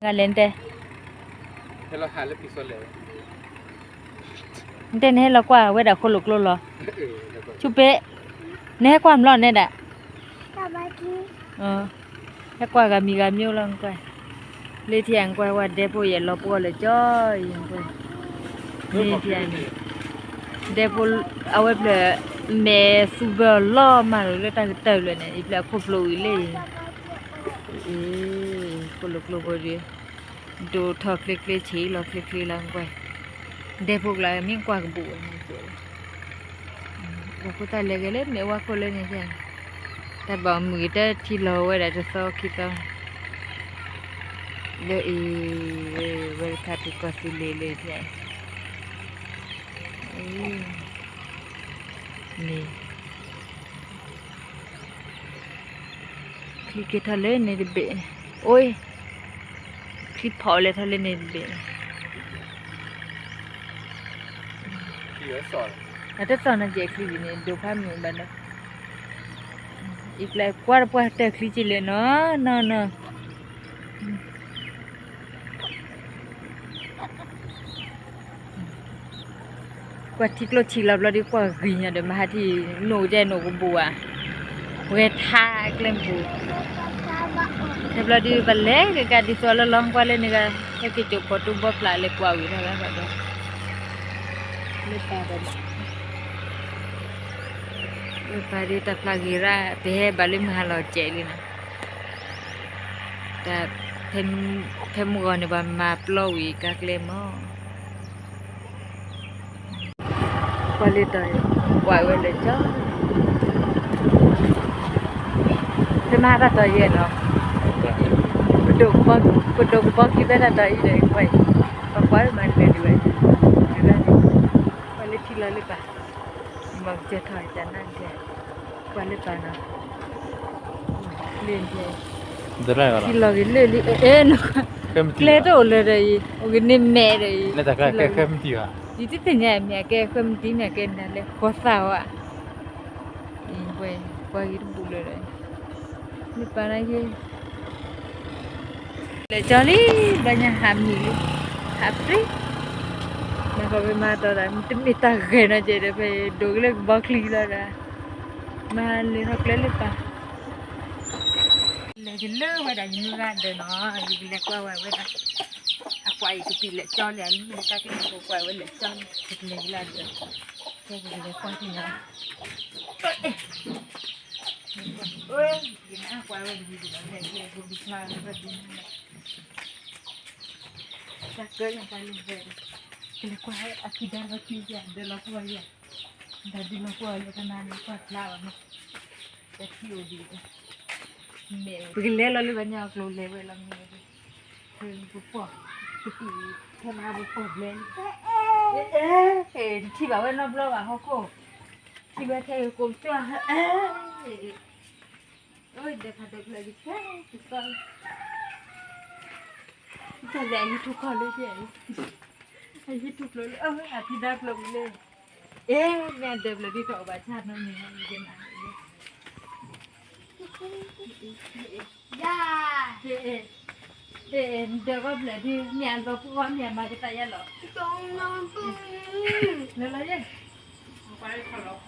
ဂၤလဲၣ်နတဲ, နတဲနဟဲလီၤကွၢ်ဝဲဒၣ်ဃိၣ်လိာ်ကျိလီၤ. ဆူပ့, နဟဲကွၢ်မလီၤနဲဒၣ်, ဟဲကွၢ်ဂၤမံၤဂၤမံၤလီၤကွၢ်, လၢထံၣ်ကွၢ်ဝဲဒဲဖိယဲၢ်လီၤပှီၢ်လၢကၠီအံၤကွၢ်, မ့ၢ်ထံၣ်န့ၣ်, ဒဲဖိ, အဝဲဖျၢၣ်, မဲာ်သူဘၢအလီၤမၢ်လီၤလၢတၢ်ကတၢၢ်ဖျၢၣ်န့ၣ် ယဖျၢၣ်အခိၣ်ဖျိအံၤလၢ အ့, ဃိၣ်လိာ်ကျိဖိဒီး, ဒိၣ်ထီၣ်ချ့ချ့ဆံးလီၤချ့ချ့လီၤကွၢ်, ဒဲဖိကျါမ့ၢ်ကွၢ်ကဘူးဝဲန့ၣ်, အဃိသတးလဲၤက့ၤလၢမဲာ်ဝါခိၣ်လၢန့ၣ်, တၢ်ဘၣ်မုာ်ဂ့ၤတၢ်ထံလီၤဝဲဒၣ်တသီခံသီ, လၢအံၤ, ဝဲတခါတုၤကီၢ်သူလ့ၤလၢထံၣ်, န့ၣ် ချံက့ၤထီၣ်လၢန့ၣ်တဘ့ၣ်, အိၣ်, ချံဖီၣ်လဲၤထီၣ်လၢန့ၣ်တဘ့ၣ်, အတသီၣ်နကဲချံဒ်န့ၣ် ဒိၣ်ဖးမုာ်ဘၣ်ဒီး, အံၤကျဲကွၢ်တပှၢ်တၢၢ်ချံက့ၤလၢနီၢ်နီၢ်နီၢ် ကွၢ်ထံကျိဆံးလီၤဘျီဒုးကွၢ်ဂ့ၤညါဒီး မဟါထံၣ်နိၣ်ကဲနိၣ်ကဘူးဧါ, ဝဲထါကျဲမပူၤ, တဘျီဒုးပလဲၤကကးဒ်သိးလၢလီၤကွၢ်လၢန့ၣ်ဂၤ, ဟဲက့ၤကၠိာ်ပိာ်တူဘီဖျးလဲၤကွၢ်ဝံၤထီၣ်ဂၤဘၣ်ဒီး, လၢပၢ်ဒီး, လၢပၢ်ဒုးတၢ်ဖျါဂ့ၤရၣ် ပဟဲဘၣ်လၢမုၢ်ဟါလီၤစဲးလံနီၤ တၢ်, ဖဲမုၢ်ဂီၤန့ၣ် ပှၤမၤပျီဝံၤကါကျဲမး, ကွၢ်လၢတီၤအံၤ, ကွၢ်ဝဲလၢကၠီ, ဖဲမဟါတၢ်တီၤယဲၢ်နီၤ, ပဒိးကပီၤခံဖဲတၢ်တီၤအံၤဒီး ကွၢ်အံၤ, ပကွၢ်မၤလဲၤဒံးဝဲ, ကွၢ်လၢထံလီၤလၢပၢ်, မၤကစၢၢ်ထီၣ်ကနၣ်ကဲ, ကွၢ်လၢပၢ်နီၤ လၢ, ထံလီၤက့ၤလၢလံ, အဲ, ကျဲတအိၣ်လၢၤဒီးအံၤ, အိၣ်ကန့ၢ်မဲာ်ဒီးအံၤ, ယတသ့ၣ်ညါမ့ၢ်အကဲဃဲမတံၤ မ့ၢ်အကဲနၤလဲၤဃီသၣ်ဝဲ, ကွၢ်ဂ့ၤတဘူးလၢၤဒီး, လၢပၢ်န့ၣ်က့ၤ လဲၤကၠီလံ, ဘျီညါဟးမံၤလံ, ဟးပြံ, မၤကီးဖဲမၤတီၤဒီး တမ့ၢ်တၢ်ဂဲၤနီၤကဲဒီး ဖဲဒိးကလၢကဘီချံလီၤဒီး, မၤလဲၤထီၣ်ကျဲလၢပၢ်, လဲၤကလၢဝဲဒၣ်ယမုၢ်ဂၤဒၢးနီၤ, ယကလဲၤကွၢ်ဝဲဝဲဒၣ်, အကွၢ်အံၤကပံာ်လဲၤကၠီလံ, အမုၢ်တၢ်ကဲန့ၣ် ကွၢ်ဝဲလဲၤကၠီလံ, ကလဲၤကလၢဒၢး, ကလဲၤကွၢ်က့ၤနီၤ ယနၢ်ကွၢ်ဝဲဒၣ်, တၢ်ကၢၣ်ညါတၢ်လၢဝဲဒၣ်, ကလဲၤကွၢ်အခံဒါဘၣ်ခံယၤ ဒၢးလီၤပှီၢ်ယၤ, ဒၢးဒုးလီၤပှီၢ်လၢကနါန့ၣ် ကွၢ်ဖျါဘၣ်မး, တၢ်ထံၣ်အိၣ်ဒံး, ပကလဲၤလီၤလၢပှၤညါအကျိၤလဲၤဝဲလီၤမ့ၢ်, ပပီၢ်, ပပီၢ်, ပပီၢ်ဘျဲ, တထံၣ်ဘၣ်ဝဲနီတဘျီဘၣ်ဟီၣ်ခိၣ်, ထံၣ်ဝဲထဲကိးကၠီ, အိၣ်ဒဲးဖးဒိးဖျၢၣ်ကဆဲကဆဲ, တၢ်လဲၤအဟံၣ်ထူၣ်ခီၣ်လၢကဲ, အဟံၣ်ထူၣ်ဖျိလၢ အဖံဒါဖျိဝံၤလၢ, အဲ မ့ၢ်အဒၢးဖျိဒ်သိးအဘၣ်ဆၣ်နီတမံၤ, ယၤ, ဒၢးဘၣ်ဖျိဒ် မ့ၢ်အလီၤပှီၢ်မ့ၢ်အမၤကသး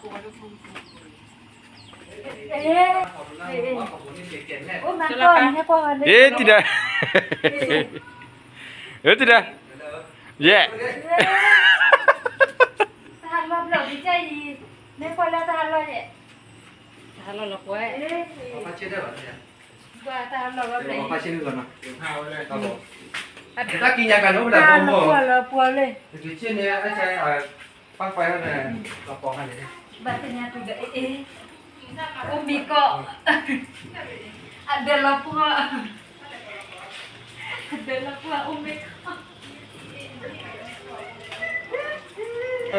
ယါလီၤ, လၢလီၤယဲ တံၤဒါ, တံၤဒါ, ယဲ, တၢ်ဟးလီၤဘျီၣ်ဒ်ကဲအံၤ, မ့ၢ်ကွၢ်လၢတၢ်ဟးလီၤယဲ, တၢ်ဟးလီၤလီၤကွၢ်, တၢ်ဟးလီၤလီၤကွၢ်, တၢ်ဟးလီၤလီၤပှီၢ်လၢ, ဘၣ်သ့ၣ်ညါတူၢ်ဒီး အ့ၣ်, အိၣ်မ့ၤကီၢ်, အဒၢးလီၤပှီၢ်, အဒၢးလီၤပှီၢ် အိၣ်မ့ၤကီၢ်,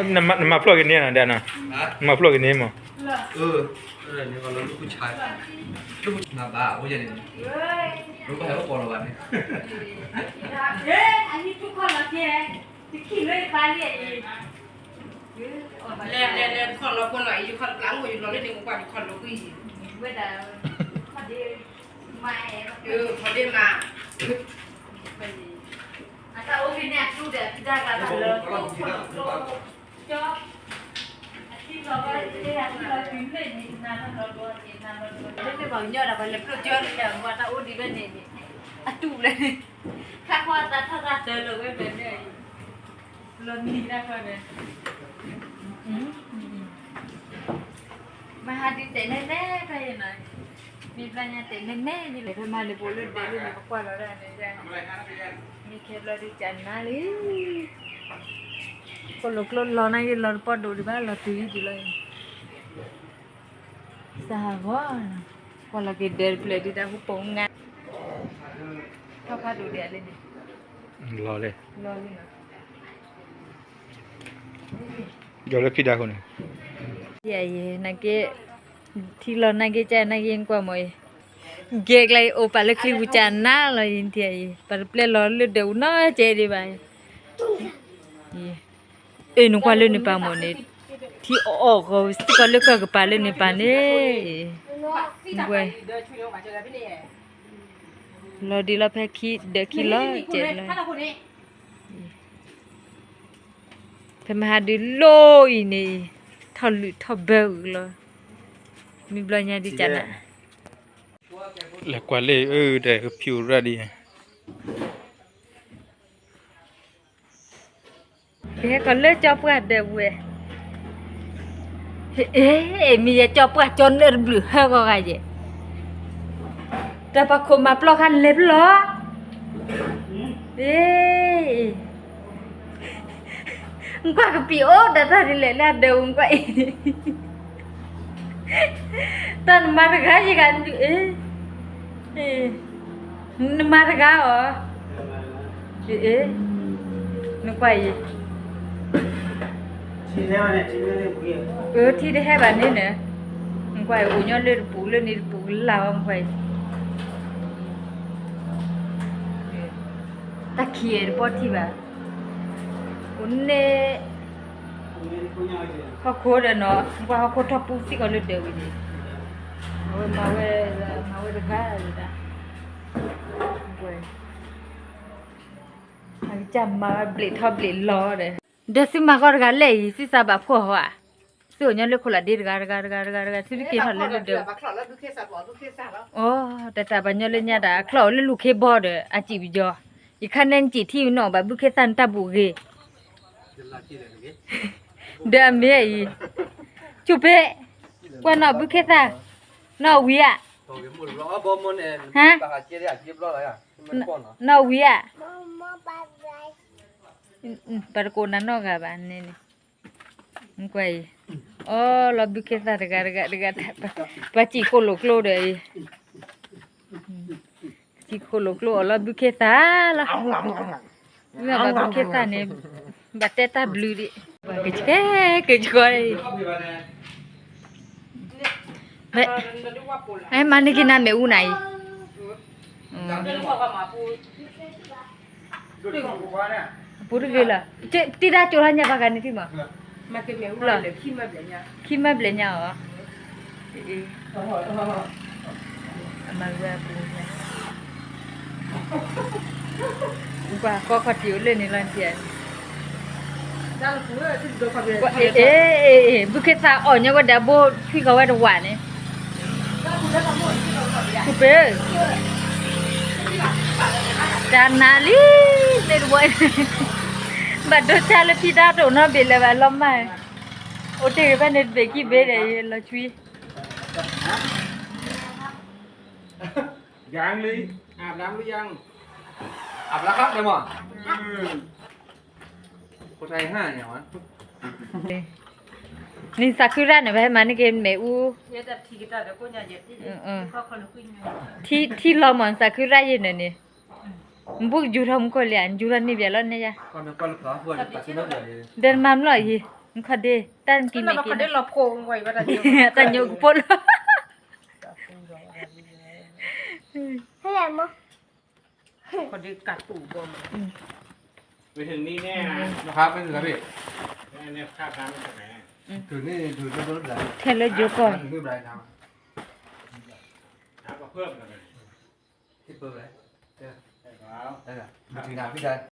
နမၤဖျိၣ်ကန့ၢ်နီၤ, နမၤဖျိၣ်ကန့ၢ်မး, အံၤထူၣ်ခီၣ်လီၤကဲ, လဲၤလဲၤလဲၤ တခီၣ်လီၤပှီၢ်လီၤ, အံၤယခီၣ်တပျၢ်အိၣ် ယလီၤလၢန့ၣ် ကကွၢ်ယခီၣ်လီၤကွံာ်, ဝဲဒၣ်, ခီၣ်ဒ့မး, ခီၣ်ဒ့မး, အတၢ်အိၣ်ဖဲန့ၣ်အတူၢ်ဒီး အဖံတၢ်ဂၤဘၣ်လၢ ကျီ အထံလီၤဘၣ် အထံလီၤတုၤလၢန့ၣ် နၤလီၤဒီးန့ၣ် နၤလီၤဒီး လၢပှၤကညီဒီး ပှၤလဲၤဖျိကၠီလၢ ပှၤတၢ်အိၣ်ဒံးဘၣ်န့ၣ် အတူၢ်လၢ ခါဃီအသးထီၣ်သးတၢ်လီၤဝဲဖဲန့ၣ် လီၤနံၤတၢ်ဃီန့ၣ် မဟါဒုးတဲနဲနဲဖဲအံၤနီၤ, မ့ၢ်ဘျီညါတဲနဲနဲဒ်လဲၣ် ဖဲမဟါန့ၣ် ပအိၣ်လၢဒဲးလၢန့ၣ် ပကွၢ်လီၤဒၣ်န့ၣ်, မ့ၢ်ခဲဘျီဒုးကနါလံ, ခိၣ်လိာ်ကျိလီၤနာ်က့လီၤတပီၢ်ဒိၣ်ဒံးဘၣ် လီၤတုၤအံၤဒံးလီၤ, စဟးဂီၤ, ကွၢ်လီၤက့ၤဒဲးတဖျၢၣ်ဒုးတၢ်ဟူပိာ်ငါ, ထီၣ်ဖးဒိၣ်ဒံးလံန့ၣ်, လီၤလံ, လီၤလံနီၤ. ယီၤလၢဖံဒၣ်ဃိန့ၣ်, ယဲ နာ်က့, ထံလီၤနာ်က့ကဲနာ်က့ကွၢ်မ့ၢ်အံၤ, ကဲကျဲအံၤအိၣ်ပာ်လၢချံပူၤကနါလီၤအံၤထံအံၤ ပှၤတပျဲလီၤလၢဒဲးပူၤနီတစဲးဒံးဘၣ်, အ့ၣ် နကွၢ်လၢန့ၣ်ပာ်မ့ၢ်န့ၣ်, ထံအီၣ်အီၣ်ဂီၤစ့ၢ်ကီးလၢကၢၢ်ကပၤလၢန့ၣ်ပာ်န့ၣ်, ကွၢ် လီၤဒံးလီၤဖဲခံဒၢးခံလီၤကဲးလီၤ, ဖဲမဟါဒုးလိၣ်အံၤန့ၣ်, ထီၣ်လုၢ်ထီၣ်ဘၢအုးလီၤ, မ့ၢ်ဘျီညါဒုးကနါ, လဲၤကွၢ်လၢအၢဒီးဖံအိၣ်ရၣ်ဒံး, ကဟဲကီးလၢကၠီပှၢ်ဒၢးဝဲ, အ့ၣ် မ့ၢ်ယကၠီပှၢ်ကၠီနၢၣ်တဘျုးဟဲဂီၤဂၤယဲၢ်, တၢ်ပှၤခိၣ်မၤပျီခါလဲၤဖျီ, အ့ၣ် နကွၢ်ကပံာ်အိၣ်ဒီးတၢ်ဒ်လဲၣ်လၢအဒၢးပူၤနကွၢ်အံၤ, တၢ်နမၤတဂၤယဂၤ, နမၤတဂၤအီၤ, နကွၢ်အံၤ, အၢ ထံတဟဲဘၣ်န့ၣ်န့ၣ်, နကွၢ်အံၤ အိၣ်ညီလၢတပူၤလၢန့ၣ်တပူၤကလၢ်အီၤနကွၢ်အံၤ တၢ်ခံးအဲၣ်တပီၢ်ထံဘၣ်, အိၣ်န့ၣ်, ဟီၣ်ခိၣ်ဒီးနီၤ နကွၢ်ဟီၣ်ခိၣ်ထီၣ်ပူစ့ၢ်ကီးလၢဒၢးဝံၤန့ၣ်, အဝဲမၤဝဲ, မၤဝဲတဂၤဒၣ်, အကစၢ်မၤဝဲဘျ့းထီၣ်ဘျ့းလီၤဒီး, ဒီးသုမၤကီၢ်တဂၤလဲၣ်အံၤ သုသးဘၣ်ဖှီၣ်ဟီဧါ, သုအိၣ်ညီလၢခိၣ်လီၤဒ့တဂၤတဂၤတဂၤတဂၤတဂၤ သုတက့ၤထီၣ်လၢလၢဒၢး, အိ တၢ်တၢ်ပှၤညီလၢညါတၢ်အချီၣ်အိၣ်လၢလူၢ်ခ့ဘီဒီး အစံးပယီၤ, ယခါန့ၣ်နစံးထံနီၣ်ဘၣ်ဘုခ့သၣ်နတၢ်ဘူၣ်ဂ့ၤ, ဒီးအမ့ၢ်အံၤ, ဆူၣ်ဖဲ, ကွၢ်နီၣ်ဘုခ့သၣ်, နီၣ်ဝံၤဧါ, ဟါ, နီၣ်ဝံၤဧါ, ပှၤတကိးနၤနီတဂၤဘၣ်န့ၣ်န့ၣ်, ကွၢ်အံၤ, အိ လီၤဘုခ့သၣ်တဂၤတဂၤတဂၤ, ပှၤစံးခိၣ်လိာ်ကျိဒီးအံၤ စံးခိၣ်လိာ်ကျိအီၤလီၤဘုခ့သၣ်လီၤ, မ့ၢ်ဘၣ်ဘုခ့သၣ်န့ၣ်, ဘၣ်တဲတၢ်ဘျုးဒံး, ကဆှဲကဆှီအံၤ, မၤန့ၢ်က့ၤနၤမ့ၣ်အူနၤအံၤ, အပူၤတဂ့ၤလီၤ, တံၢ်တၢ်ကၠိထီၣ်ညါဘၣ်ဂၤန့ၣ်တံၢ်မး, ခံမၢဘျဲၣ်ညါအီၤ, အမၤဝဲအပူၤ, ကွၢ်ကီခီၣ်ထံးအိၣ်လၢန့ၣ်လီၤ, ဘုခ့သၣ်အီၣ်ညီဝဲဒီးဘိထွံၣ်ဃီဝဲတဝးန့ၣ် ပ, တၢ်နါလံ, န့ၣ်တဝဲ, ဘၣ်ဒိဆါလၢဖံတၢ်တအိၣ်နီတဘ့ၣ်လၢၤဘၣ်လီၤမၢ်, အိၣ်တ့ၢ်ဂ့ၤဖဲန့ၣ်တဘ့ၣ်ခံဘ့ၣ်ဒီးလီၤဆွံ, နသးခုရၣ်န့ၣ် ပဟဲမၤန့ၢ်က့ၤမ့ၣ်အူ, ထံလီၤမး နသးခုရၣ်ယဲၢ်န့ၣ်န့ၣ်, နဘူးကယူၤထီၣ်မူခိၣ်လံဧါ, နယူၤထီၣ်န့ၢ်ဘၣ်လီၤန့ၣ်ယါ, ဒီးနမၤမလီၤအံၤ, နခီၣ်ဒ့, တၢ်နကံၤမ့ၢ်က့ၤ, တၢ်ညိကပိာ်လီၤ, ထဲလၢယိၤကီၢ်, မုၢ်ထံၣ်နၤဖံကၤ,